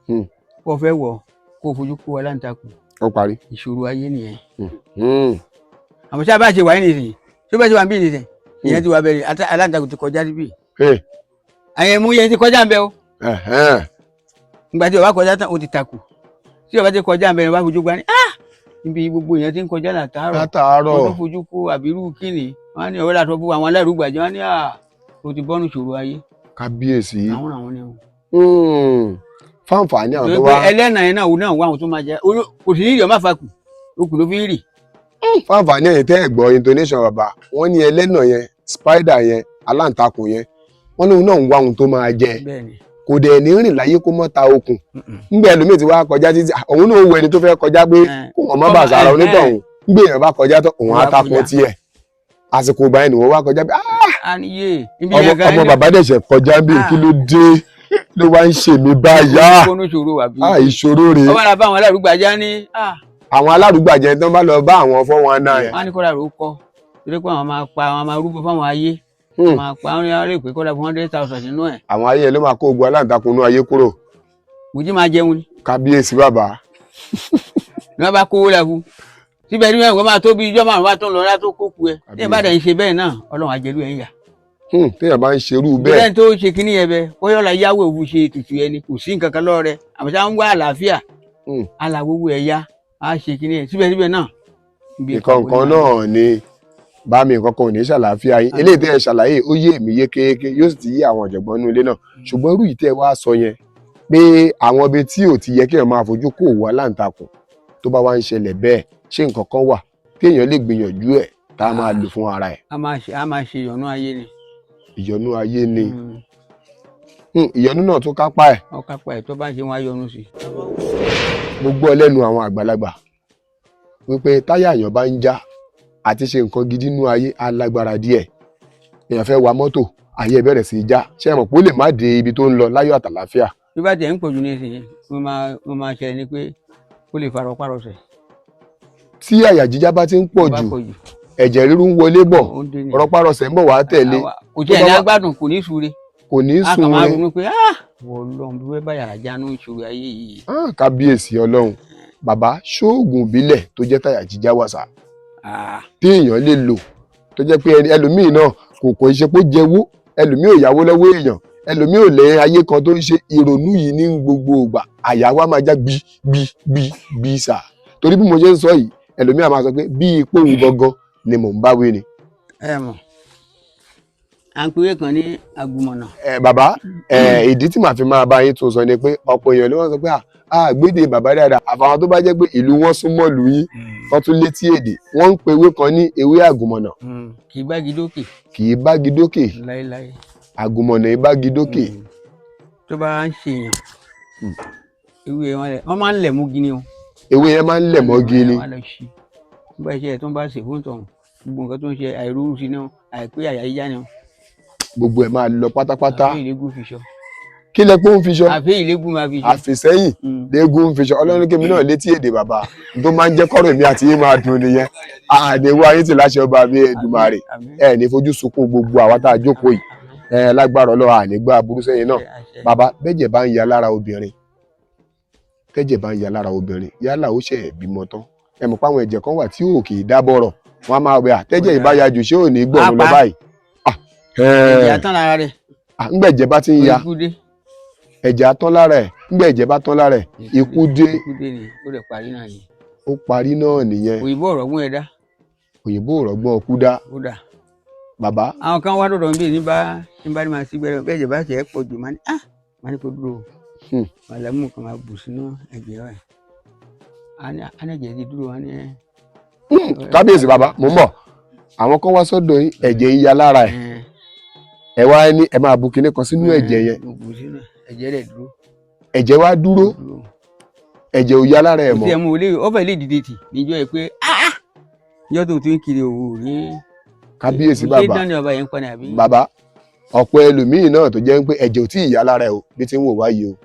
kó fẹ́ wọ̀, kó fojú kó aláǹtakùn. Ó parí. Ìṣòro ayé nìyẹn. Àmọ́ tí a bá ṣe wà ní nísìnyí, tí ó bá ṣe wà níbí nísìnyí, Ìyẹn ti wà bẹ̀rẹ̀, aláǹtakùn ti kọjá níbí. Hey, Àyẹ̀mú yẹn ti kọjá ń bẹ o. Ẹ̀hẹ́n. Ìgbà tí ó bá kọjá tán, ó ti takù. Tí ó bá ti kọjá ń bẹ, ó bá fojú gba ní ah, níbi gbogbo èèyàn ti ń kọjá látàárọ̀, Látàárọ̀. wọ́n tó fojú kó àbírú kíni, wọ́n á ní ọ̀rẹ́ àtọ́ fún àwọn alárùgbàjẹ́, wọ́n á ní à, o ti bọ́nù ṣòro ayé. Kábíyèsí. Àwọn ni wọn. Fáǹfààní àwọn Torí tó pé wá ẹlẹ́nà yẹn náà, òun náà wá àwọn tó máa jẹ. Kò sí nídìí ọmọ àfakù, okùn ló fi ń rì. Fáǹfààní ẹ̀yin tẹ́ ẹ̀ gbọ́ intonation bàbá, wọ́n ní ẹlẹ́nà yẹn, spider yẹn, aláǹtakùn yẹn, wọ́n lóun náà ń wá ohun tó máa jẹ. Bẹ́ẹ̀ ni. Kò dẹ̀ ní rìn láyé kó mọ́ ta okùn. Ńgbà ẹlòmíì ti wá kọjá títí, òun náà wo ẹni tó fẹ́ kọjá pé kó wọn má bàa sára onítọ̀hún. Ńgbà èèyàn bá kọjá tán, òun á takùn tiẹ̀. Àsìkò ìgbà yẹn ni wọ́n wá kọjá pé ah, A ní yé ibi ọmọ yẹn gan ọmọ bàbá dẹ̀ṣẹ̀ kọjá bí, kí ló dé ló wá ń ṣe mí báyà? Kó ní ṣòro àbí. Ah, ìṣòro rèé. Ọba náà bá àwọn alárùgbàjá ní ah, Àwọn alárùgbàjẹ tó ń bá lọ bá àwọn 419 yẹn. Wọ́n á ní kọ́ra rò ó kọ́, torí pé àwọn máa pa, àwọn máa rúbọ fáwọn ayé, máa pa àwọn ará ìpè kọ́ra fún 100,000 nínú ẹ̀. Àwọn ayé yẹn ló máa kó ogun aláǹtakùn inú ayé kúrò. Bùjí máa jẹun ni. Kábíyèsí bàbá. Ni wọ́n bá kówó la fún síbẹ̀ ní wọ́n máa tó bí ijọ́ márùn-ún bá tó ń lọ látó kókù ẹ ní ìbàdàn ń ṣe bẹ́ẹ̀ náà, Ọlọ́run àjẹlú ẹ̀ ń yà. Téèyàn bá ń ṣerú bẹ́ẹ̀. Bẹ́ẹ̀ tó ṣe kínní yẹn bẹ́ẹ̀, bóyá ọ̀la yáwó òfu ṣe ètùtù ẹni, kò sí nǹkan kan lọ́wọ́ rẹ̀, àmọ́ ṣá ń wá àlàáfíà, alàwówó ẹ̀ yá á ṣe kínní yẹn síbẹ̀síbẹ̀ náà. Nǹkan kan náà ni bá mi, nǹkan kan ò ní ṣàlàáfíà yín. Eléyìí tẹ́ ẹ ṣàlàyé, ó yé èmi yékéyéké, yóò sì ti yé àwọn ọ̀jọ̀gbọ́n inú ilé náà. Ṣùgbọ́n irú yìí tẹ́ ẹ wá sọ yẹn pé àwọn ibi tí ò ti yẹ kéèyàn máa fojú kó òwú aláǹtakùn, tó bá wá ń ṣẹlẹ̀ bẹ́ẹ̀, ṣé nǹkan kan wà téèyàn lè gbìyànjú ẹ̀ tá a máa lò fún ara ẹ̀? A máa ṣe ìyọnú ayé ni. Ìyọnú ayé ni. Ìyọnú náà tún kápá ẹ̀. Ọkà pa ẹ̀, tó bá ń ṣe wọn á yọnu sí i. Mo gbọ́ lẹ́nu àwọn àgbàlagbà wípé táyà èèyàn bá ń já, àti ṣe nǹkan gidi nínú ayé á lágbára díẹ̀. Èèyàn fẹ́ wa mọ́tò, ayé ẹ̀ bẹ̀rẹ̀ sí í já, ṣé ẹ mọ̀ pé ó lè má dé ibi tó ń lọ láyọ̀ àtàlàáfíà? Bí bá tiẹ̀ ń pọ̀jù nísìnyí, mo máa ṣẹlẹ̀ ni pé ó lè fa rọpárọsẹ̀. Tí àyà jíjá bá ti ń pọ̀ Bá jù, pọ̀ jù, ẹ̀jẹ̀ ríru ń wọlé bọ̀, ó ń dé ni. rọpárọsẹ̀ ń bọ̀ wá tẹ̀lé. Kò tiẹ̀ ní agbádùn, kò ní sùúre. Kò ní A kàn sùn máa rẹ. ronú pé ah, wọ́n lọ́n bí wọ́n bá yàrá jánu ìṣòro ayé yìí. Ah, kábíyèsí Ọlọ́run. Bàbá, ṣóògùn ìbílẹ̀ tó jẹ́ táyà jíjá wà sá Ah, téèyàn lè lò, tó jẹ́ pé ẹlòmíì náà kò ṣe pé ó jẹ́wó, ẹlòmíì ò yáwó lọ́wọ́ èèyàn, ẹlòmíì ò lẹ́yìn ayé kan tó ń ṣe ìrònú yìí ní gbogbo ìgbà, àyà wa máa já gbi gbi gbi gbi sà? Torí bí mo ṣe ń sọ yìí, ẹlòmíì á máa sọ pé bí ipò òun gangan ni mò ń bá wí ni. Ẹ mọ̀, à ń pèrè kan ní agùnmọ̀nà. Ẹ bàbá ẹ, ìdí tí màá fi máa bá yín tún sọ ni pé ọ̀pọ̀ èèyàn ló wọ́n sọ pé à gbédè bàbá dáadáa, àfàwọn tó bá jẹ́ pé ìlú wọn súnmọ́ ìlú yín, wọ́n tún létí èdè. Wọ́n ń pe ewé kan ní ewé àgùnmọ̀nà. Kì í gbági dókè. Kì í bági dókè. Láéláé. Àgùnmọ̀nà ìbági dókè. Tó bá ń ṣèyàn, ewé wọn lẹ wọn máa ń lẹ̀ mú gini o. Ewé yẹn máa ń lẹ̀ mọ́gi ni. Wọ́n á lọ sí nígbà iṣẹ́ tó ń bá ṣe fún tọ̀hún, gbogbo nǹkan tó ń ṣe, àìrórú sí náà, àìpé àyà yíyá ni. Gbogbo ẹ̀ máa lọ pátápátá. Àfi ìlégún fi ṣọ. Kí lẹ pé ó ń fi ṣọ? Àfi ìlégún máa fi ṣọ. Àfìsẹ́yìn léegun ń fi ṣọ. Ọlọ́run kémi náà létí èdè bàbá, tó máa ń jẹ́ kọ́rọ̀ èmi àti yín máa dùn nìyẹn. Àdéhùn ayé ti láṣẹ ọba mi Èdùmàrè. Àmín. Ẹ ní fojú sunkún gbogbo àwa tá a jókòó yìí ẹ, lágbára Ọlọ́run, àní gbá aburú sẹ́yìn náà. Àṣẹ. Bàbá, bẹ́jẹ̀ bá ń ya lára obìnrin, tẹ́jẹ̀ bá ń ya lára obìnrin, yálà ó ṣe bímọ tán, ẹ mọ̀ pé àwọn ẹ̀jẹ̀ kan wà tí ò kì í dábọ̀rọ̀, wọ́n á máa wẹ̀ àtẹ́jẹ̀ ìbáya jù, ṣé ò ní gbọ̀run lọ Á pa. báyìí? Ah, Ẹ̀jẹ̀ atán lára rẹ̀. Ah, ńgbẹ̀jẹ̀ bá ti ń ya, Ikú dé. Ẹ̀jẹ̀ á tán lára ẹ̀. Ńgbẹ̀ ẹ̀jẹ̀ bá tán lára ẹ̀, ikú dé. Ikú dé ni, ó rẹ̀ parí náà ni. Ó parí náà nìyẹn. Òyìnbó ọ̀rọ̀ gún ẹ̀dá. Òyìnbó ò rọ́gbọ́n ọkú dá. Ó dà. Bàbá. Àwọn kan wá dọ̀dọ̀ níbí ní bá ní máa sí gbẹrẹ bẹ́ẹ̀, jẹ̀ bá ṣe é pọ̀ jù, máa ní ah, máa ní kó dúró o. Màlámù kan máa bù sínú ẹ̀jẹ̀ rẹ̀, á ní ẹ̀jẹ̀ ti dúró, á ní ẹ̀. Kábíyèsí bàbá, mò ń bọ̀. Àwọn kan wá sọ́dọ̀ yín, ẹ̀jẹ̀ ń ya lára ẹ̀, ẹ wá ní ẹ máa bu kinní kan sínú ẹ̀jẹ̀ yẹn. Mo bù sínú ẹ̀jẹ̀ rẹ̀, dúró. Ẹ̀jẹ̀ wá dúró? Dúró. Ẹ̀jẹ̀ ò ya lára ẹ̀ Kò mọ́? tí ẹ mú olè, ó fẹ́ lè dìde tì níjọ́ yẹ pé ah, níjọ́ tó ti ń kiri òwò rí. Kábíyèsí Ṣé bàbá. dání ọba yẹn ń pa ni àbí? Bàbá, ọ̀pọ̀ ẹlòmíín náà tó jẹ́ pé ẹ̀jẹ̀ ò tí ì ya lára ẹ̀ o, bí ti ń wò wáyé o,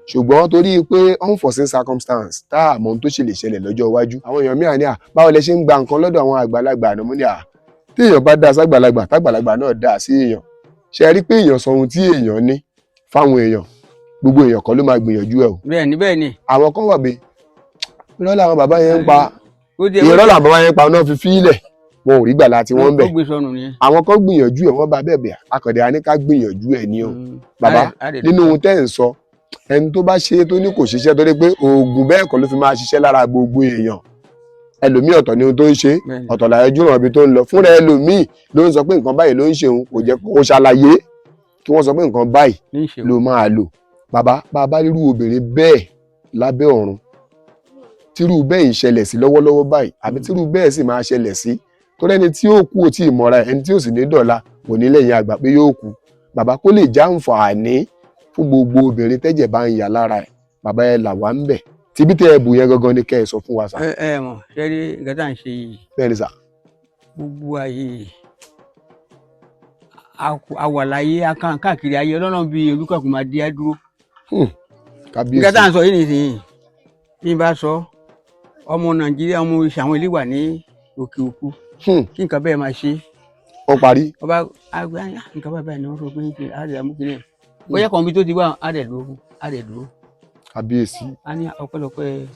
ṣùgbọ́n torí pé unforeseen circumstance tá a mọ̀ ohun tó ṣe lè ṣẹlẹ̀ lọ́jọ́ iwájú, àwọn èèyàn míì á ní à, báwo lẹ ṣe ń gba nǹkan lọ́dọ̀ àwọn àgbàlagbà àná? Mú ní à, téèyàn bá dá ságbàlagbà, tágbàlagbà náà dá sí èèyàn, ṣe rí pé èèyàn sọ ohun tí èèyàn ní fáwọn èèyàn, gbogbo èèyàn kọ́ ló máa gbìyànjú ẹ̀ o. Bẹ́ẹ̀ ni, bẹ́ẹ̀ ni. Àwọn kan wà pé irọ́ làwọn bàbá yẹn ń pa. Ó jẹ́ Irọ́ làwọn bàbá yẹn ń pa náà fi fílẹ̀. Wọn ò rí gbàlà tí wọ́n ń bẹ̀. Ó gbé sọnù nìyẹn. Àwọn kan gbìyànjú ẹ̀, wọ́n bá bẹ́ẹ̀ bẹ́ẹ̀. Akọ̀dẹ̀ á ní ká gbìyànjú ẹ̀ ní o. Bàbá, nínú ohun tẹ́ ẹ̀ ń sọ, ẹni tó bá ṣe é tó ní kò ṣiṣẹ́, torí pé oògùn bẹ́ẹ̀ kọ́ ló fi máa ṣiṣẹ́ lára gbogbo èèyàn. Ẹlòmíì, ọ̀tọ̀ ni ohun tó ń ṣe, ọ̀tọ̀ làyọjú ràn ibi tó ń lọ fúnra. Ẹlòmíì ló ń sọ pé nǹkan báyìí ló ń ṣe òun, kò jẹ́ kó ṣàlàyé kí wọ́n sọ pé nǹkan báyìí ní í ṣe ló máa lò. Bàbá, bàbá, rírú obìnrin bẹ́ẹ̀ lábẹ́ ọ̀run tírú bẹ́ẹ̀ ń ṣẹlẹ̀ sí lọ́wọ́lọ́wọ́ báyìí, àbí tírú bẹ́ẹ̀ sì máa ṣẹlẹ̀ sí, torí ẹni tí ó kú ò tí ì mọ̀ra ẹ̀, ẹni tí ó sì ní dọ̀la kò ní lẹ́yìn àgbà pé yóò kú. Bàbá, kó lè já àǹfààní fún gbogbo obìnrin tẹ́jẹ̀ bá ń yà lára ẹ̀, bàbá, ẹ là wá ń bẹ̀ tibí tẹ́ ẹ bù yẹn gangan ni kẹ́ ẹ sọ fún wa sà. Ẹ ẹ mọ̀ ṣẹ́rí nǹkan tá à ń ṣe yìí? Bẹ́ẹ̀ ni sà. Gbogbo ayé àwàláyé akán káàkiri ayé, ọlọ́run bíi olúkàkùn máa di á dúró. Kábíyèsí. Nǹkan tá à ń sọ yìí nìsín, bí n bá sọ ọmọ Nàìjíríà, ọmọ iṣẹ́ àwọn ilé wà ní òkè òkun, kí nǹkan bẹ́ẹ̀ máa ṣe. Ó parí. Ọba àgbà, nǹkan báyìí báyìí ni wọ́n sọ pé ń ṣe á rẹ̀ amúkiri ẹ̀ bóyá kan bí tó ti wá, á rẹ̀ dúró, á rẹ̀ dúró. Kábíyèsí. Á ní ọpẹ́lọpẹ́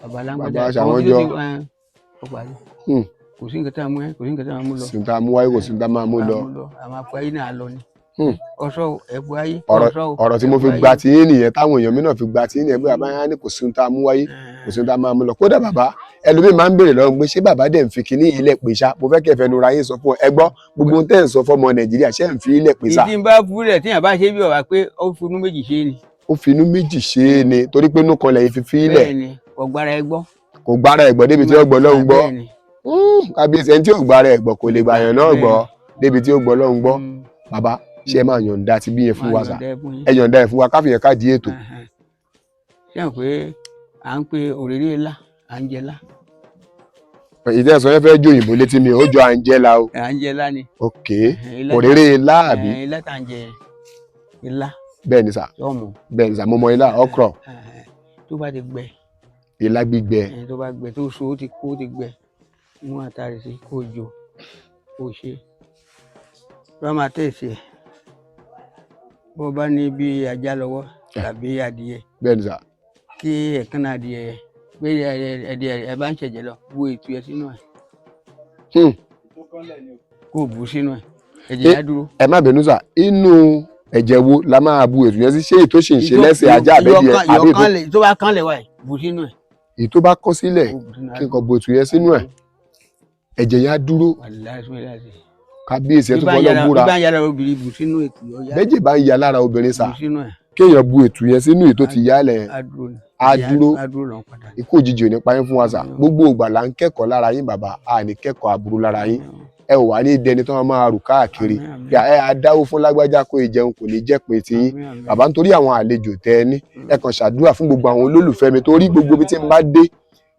bàbá lágbájá. Bàbá aṣàwọn jọ. Ó parí. Kò sí nǹkan tá a mú ẹ, kò sí nǹkan tá a mú lọ. Sí tá a mú wáyé, kò sí tá a máa mú lọ. Àmọ́ àpò ayé náà lọ ni. Ọ̀ṣọ́ ẹ̀bù ayé. Ọ̀rọ̀ Ọ̀ṣọ́. Ọ̀rọ̀ tí mo fi gba ti yín nìyẹn, táwọn èèyàn mi náà fi gba ti yín nìyẹn, pé bàbá yẹn á ní kò sí ohun tá a mú wáyé, kò sí ohun tá a máa mú lọ. Kódà bàbá, ẹlòmíì máa ń béèrè lọ́wọ́ pé ṣé bàbá dẹ̀ ń fi kinní ilẹ̀ pè ṣá. Mo fẹ́ kẹ́ fẹnu ra yín sọ fún ẹ gbọ́ gbogbo ohun tẹ́ ń sọ fọ́mọ Nàìjíríà, ṣé ń fi ilẹ̀ pè ṣá? Ìdí ń bá fúlẹ̀ tíyàn bá ṣe bí ọ̀wá pé ó finú méjì ṣe ni. Ó fi inú méjì ṣe é ni, torí pé inú kan lẹ́yìn fi fi ilẹ̀. Bẹ́ẹ̀ ni, ọ̀gbára ẹ gbọ́. Kò gbára ẹ̀ gbọ́ débi tí ó gbọ́ lọ́hùn gbọ́. Bẹ́ẹ̀ ni. Kábíyèsí, ẹni tí ò gbára ẹ̀ gbọ́ kò lè gbàyàn náà gbọ́ débi tí ó gbọ́ lọ́hùn gbọ́. Bàbá, ṣé ẹ máa yọ̀ǹda ti bí yẹn fún wa Máa sà? yọ̀ǹda ẹ fún yín. Ẹ yọ̀ǹda ẹ̀ fún wa káfíyàn káàdì ètò. Ṣé àwọn pé à ń pe òrèrè ńlá, à ń jẹ lá. Ìdí ẹ̀sọ́ yẹn fẹ́ jó òyìnbó létí mi, ó jọ Angela o. À ń jẹ lá ni. Ok, òrèrè láàbí? Ilá tá à ń jẹ, ilá. Bẹ́ẹ̀ ni sà. Yọ̀ọ̀mù. Bẹ́ẹ̀ ni sà, mo mọ ilá, okra. Tó bá ti gbẹ. Ilá gbígbẹ. Tó bá gbẹ, tó so, ó ti kó, ó ti gbẹ, mú àtàrí sí kó jò kó ṣe tó bá máa tẹ̀sí ẹ̀, bó bá ní bí ajá lọ́wọ́ tàbí adìyẹ, Bẹ́ẹ̀ ni sà. kí ẹ̀kánná adìyẹ yẹn pé adìyẹ ẹ bá ń ṣẹ̀jẹ̀ lọ, bu ètò ẹ sínú ẹ̀, kó o bù ú sínú ẹ̀, ẹ̀jẹ̀ á dúró. Ẹ má bínú sà, inú ẹ̀jẹ̀ wo la máa bu ètò yẹn sí? Ṣé ètò ṣì ń ṣe lẹ́sẹ̀ ajá àbẹ́dìẹ àbí ètò Tó bá kán lẹ̀ wáyé, bù sínú ẹ̀. Èyí tó bá kọ́ sílẹ̀, Kó bù sínú kí n kàn bu ètò yẹn sínú ẹ̀, ẹ̀jẹ̀ yẹn á dúró? Wàláhì, sún ilé àti. Kábíyèsí, ẹ tún fọlọ́ búra. Bí bá ń yára obìnrin, bù sínú ètò ọ̀yá. Méjì bá ń ya lára obìnrin sà, Bù sínú ẹ̀. kéèyàn bu ètò yẹn sínú èyí tó ti yá lẹ̀, á dúró ni. Á dúró. Á dúró lọ́n padà. Ikú òjijì ò ní pa yín fún wa sà. Gbogbo ìgbà là ń kẹ́kọ̀ọ́ lára yín bàbá, a ní kẹ́kọ̀ọ́ aburú lára yín. Ẹ ò wá ní dẹni tó máa rù káàkiri. Àmín, àmín. Bí ẹ adáwó fún lágbájá kó ìjẹun, kò ní jẹ́ pé tiyín. Àmín, àmín. Bàbá, nítorí àwọn àlejò tẹ ẹ ní, ẹ kàn ṣàdúrà fún gbogbo àwọn olólùfẹ́ mi, torí gbogbo ibi tí n bá dé,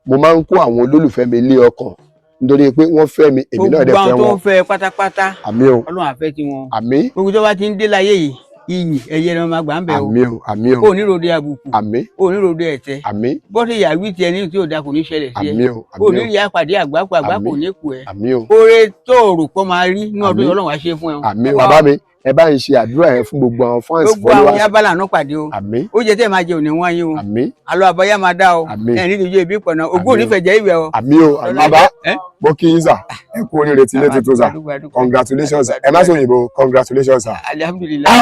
mo máa ń kó àwọn olólùfẹ́ mi lé ọkàn, nítorí pé wọ́n fẹ́ mi, èmi náà dẹ̀ Gbogbo fẹ́ àwọn tó wọn. ń fẹ́ pátápátá, Àmín o. Ọlọ́run àfẹ́ tiwọn. Àmín. Gbogbo tó bá ti ń dé láyé yìí, iyì ẹ̀yẹ ni wọ́n máa gbà ń bẹ̀ o. Àmín o, àmín o. O ní ròde àbùkù. Àmín. O ní ròde ẹ̀tẹ́. Àmín. Bọ́sẹ̀ ìyàwó tiẹ̀ ní tí ò da kò ní ṣẹlẹ̀ sí ẹ. Àmín o. O ní Àmín o. rí àpàdé àgbákò, àgbákò Àmín. ní kù ẹ. Àmín o. Oore tó o rò pọ́ máa rí ní ọdún Àmín. yìí, Ọlọ́run á ṣe fún ẹ o. Àmín. Bàbá mi, ẹ bá ń ṣe àdúrà yẹn fún gbogbo àwọn fans, Gbogbo àwọn followers. yábàlà náà pàdé o. Àmín. Oúnjẹ tẹ́ ẹ máa jẹ ò ní wọ́n yín o. Àmín. Àlọ́ àbáyá máa dá o. Àmín. Ẹ̀ nídìí ojú ebi pọ̀nà ogún Àmín o. onífẹ̀jẹ̀ ìwẹ̀ o. Àmín o, àmín. Bàbá, mo kí yín sà, ẹ kú oríire tí ilé tuntun sà. Congratulations sà. Ẹ má sọ òyìnbó, congratulations sà. Alihamudulilayi.